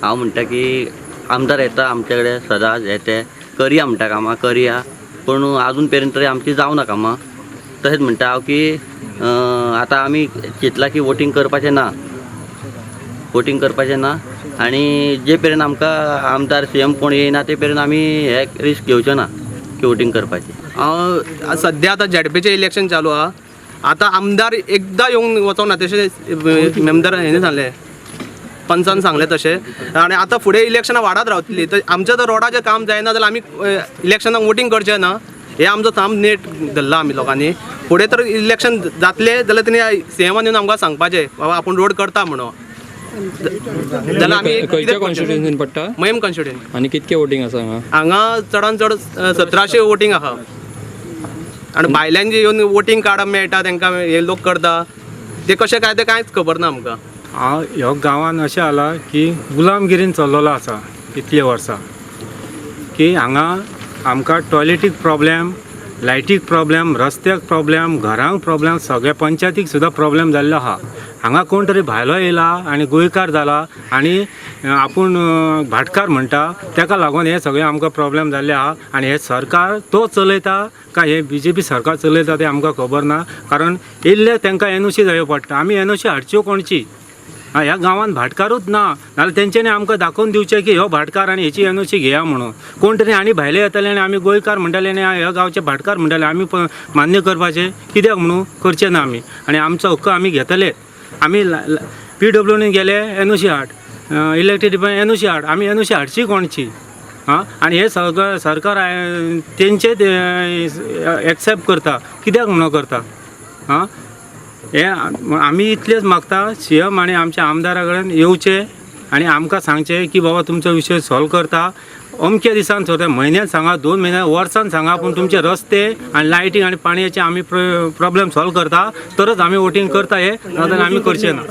हांव म्हणटा की आमदार येता आमचे कडेन सदांच येते करया म्हणटा कामां करया, पूण आजून पर्यंत तरी आमची जावना कामां. तशेंच म्हणटा हांव की आतां आमी चिंतलां की वोटींग करपाचें ना, वोटींग करपाचें ना आनी जे पर्यंत आमकां आमदार सीएम कोण येयना ते पर्यंत आमी हे रिस्क घेवचे ना की वोटींग करपाचें. हांव सद्या आतां झेडपीचें इलेक्शन चालू आहा. आतां आमदार एकदां येवंक वचोंक ना तशें मेमदार हेणें सांगलें, पंचान सांगलें तशें. आनी आतां फुडें इलेक्शनां वाडत रावतलीं, तर आमचें जर रोडाचें काम जायना जाल्यार आमी इलेक्शनाक वोटींग करचें ना, हें आमचो साम नेट धरला आमी लोकांनी. फुडें तर इलेक्शन जातलें जाल्यार तेणी सीएमान येवन आमकां सांगपाचें बाबा आपूण रोड करता म्हणून, जाल्यार आमी खंयच्या कॉन्स्टिट्युएन्सीन पडटा? मयम कॉन्स्टिट्युएन्सी. आनी कितके वोटींग आसा हांगा? हांगा चडान चड 1700 वोटींग आहा आनी भायल्यान जे येवन वोटींग कार्ड मेळटा तांकां हे लोक करता ते कशें काय तें कांयच खबर ना आमकां. हांव ह्या गांवान अशें जाला की गुलामगिरीन चल्लेलो आसा इतलीं वर्सां की हांगा आमकां टॉयलेटीक प्रॉब्लेम, लायटीक प्रॉब्लेम, रस्त्याक प्रॉब्लेम, घरांक प्रॉब्लेम, सगळ्या पंचायतीक सुद्दां प्रॉब्लेम जाल्लो आहा. हांगा कोण तरी भायलो येयला आनी गोंयकार जाला आनी आपूण भाटकार म्हणटा, तेका लागून हे सगळे आमकां प्रॉब्लेम जाल्ले आहा. आनी हे सरकार तो चलयता काय हे बीजेपी सरकार चलयता तें आमकां खबर ना, कारण येयल्ले तांकां एनओसी जायो पडटा. आमी एनओसी हाडच्यो कोणची? ह्या गांवांत भाटकारूच ना, नाल्यार तेंच्यांनी आमकां दाखोवन दिवचें की हो भाटकार आनी हेची एनओसी घेया म्हणून. कोण तरी आनी भायले येतले आनी आमी गोंयकार म्हणटाले आनी ह्या गांवचे भाटकार म्हणटाले, आमी मान्य करपाचें कित्याक म्हणून करचें ना आमी. आनी आमचो हक्क आमी घेतले. आमी पीडब्ल्यूडीन गेले एनओसी हाड, इलेक्ट्रीक डिपार्टमेंट एनओसी हाड, आमी एनओसी हाडची कोणची? आं, आनी हे सगळें सरकार तेंचेच एक्सेप्ट करता, कित्याक म्हणून करता? आं, हे आमी इतलेंच मागता सीएम आनी आमच्या आमदारा कडेन येवचें आनी आमकां सांगचें की बाबा तुमचो विशय सॉल्व करता अमक्या दिसान, सोडटा म्हयन्यान सांगा, 2 म्हयन्यान, वर्सान सांगा, पूण तुमचे रस्ते आनी लायटींग आनी पाणयाचे आमी प्रॉब्लेम सॉल्व करता तरच आमी वोटींग करता हे, नाजाल्यार आमी करचे ना.